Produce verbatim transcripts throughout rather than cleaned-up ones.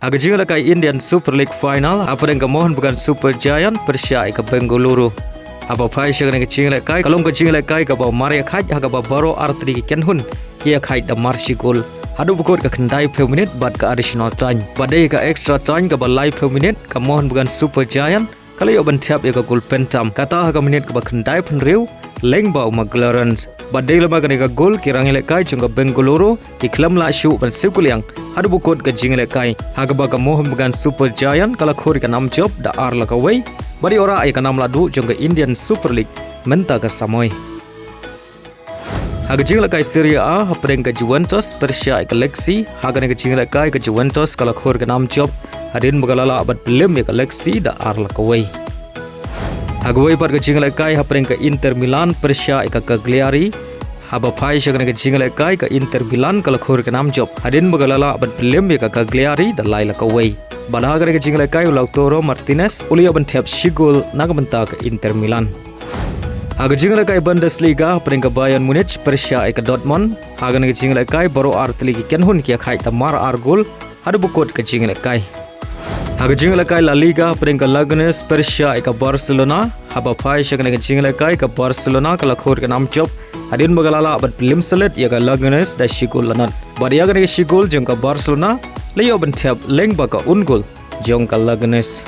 Ha ka jingïalehkai Indian Super League Final, hapdeng ka Mohun Bagan Super Giant pyrshah ïa ka Bengaluru. Haba phai sha kane ka jingïalehkai, ka long ka jingïalehkai kaba mareh khaid, ha kaba baroh artylli ki kynhun ki ïakhaid da mar shi gol. Haduh ba kut ka khyndaiphew minit bad ka additional time. Bad dei ka extra time kaba laiphew minit, ka Mohun Bagan Super Giant ka la ïoh ban thep ïa ka gol pyntam, kata ha ka minit kaba khyndaiphew hynriew lyngba u Mark Lawrence. Bad dei lem bad kane ka gol, ki rangïalehkai jong ka Bengaluru ki khlem lah shuh ban siew kylliang haduh ba kut ka jingïalehkai, ha kaba ka Mohun Bagan Super Giant ka la khur ïa ka nam jop da ar la kawei, bad ïoh rah ïa ka nam lahduh jong ka Indian Super League mynta ka samoi. Ha ka jingïalehkai Serie A, hapdeng ka Juventus pyrshah ïa ka Lecce, ha kane ka jingïalehkai ka Juventus ka la khur ïa ka nam jop, hadien ba ka la lah ban pynlem ïa ka Lecce da ar la kawei. Ha kawei pat ka jingïalehkai, hapdeng ka Inter Milan pyrshah ïa ka Cagliari. Haba phai sha kane ka jingïalehkai, ka Inter Milan ka la khur ïa ka nam jop, hadien ba ka la lah ban pynlem ïa ka Cagliari da lai la kawei. Bad ha kane ka jingïalehkai u Lautaro Martinez u la ïoh ban thep shi gol na ka bynta ka Inter Milan. Ha ka jingïalehkai Bundesliga, hapdeng ka Bayern Munich pyrshah ïa ka Dortmund. Ha kane ka jingïalehkai baroh artylli ki kynhun ki ïakhaid da mar ar gol haduh ba kut ka jingïalehkai. Ha ka jingïalehkai La Liga, hapdeng ka Leganes pyrshah ïa ka Barcelona. Haba phai sha kane ka jingïalehkai, ka Barcelona ka la khur ïa ka nam jop, hadien ba ka la lah ban pynlem slet ïa ka Leganes da shi gol la nod. Bad ïa kane ka shi gol jong ka Barcelona la ïoh ban thep lyngba ka un gol jong ka Leganes.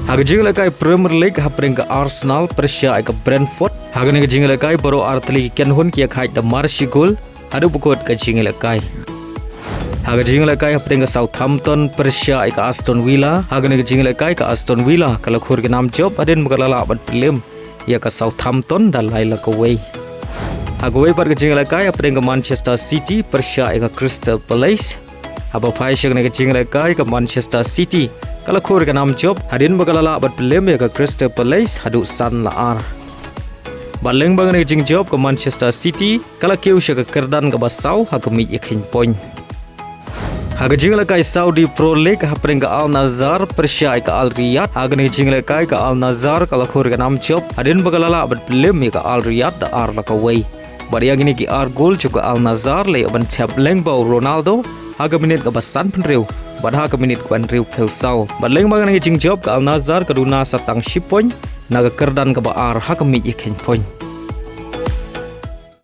Ha ka jingïalehkai Premier League, hapdeng ka Arsenal pyrshah ïa ka Brentford. Ha kane ka jingïalehkai baroh artylli ki kynhun ki ïakhaid da mar shi gol haduh ba kut ka jingïalehkai. Ha ka jingïalehkai, hapdeng ka Southampton pyrshah ïa ka Aston Villa. Ha kane ka jingïalehkai, ka Aston Villa ka la khur ïa ka nam jop, hadien ba ka la lah ban pynlem ïa ka Southampton da lai la kawei. Ha kawei pat ka jingïalehkai, hapdeng ka Manchester City pyrshah ïa ka Crystal Palace. Haba phai sha kane ka jingïalehkai, ka Manchester City ka la khur ïa ka nam jop, hadien ba ka la lah ban pynlem ïa ka Crystal Palace haduh san la ar. Bad lyngba kane ka jingjop, ka Manchester City ka la kiew sha ka kyrdan kaba saw ha ka miej ïakheiñ point. Ha ka jingïalehkai Saudi Pro League, hapdeng ka Al Nassr pyrshah ïa ka Al Riyadh. Ha kane ka jingïalehkai, ka Al Nassr ka la khur ïa ka nam jop, hadien ba ka la lah ban pynlem ïa ka Al Riyadh da ar la kawei. Bad ïa kine ki ar gol jong ka Al Nassr la ïoh ban thep lyngba u Ronaldo ha ka minit kaba sanphew hynriew bad ha ka minit kaba hynriewphew saw. Bad lyngba kane ka jingjop, ka Al Nassr ka duna sa tang shi point na ka kyrdan kaba ar ha ka miej ïakheiñ point.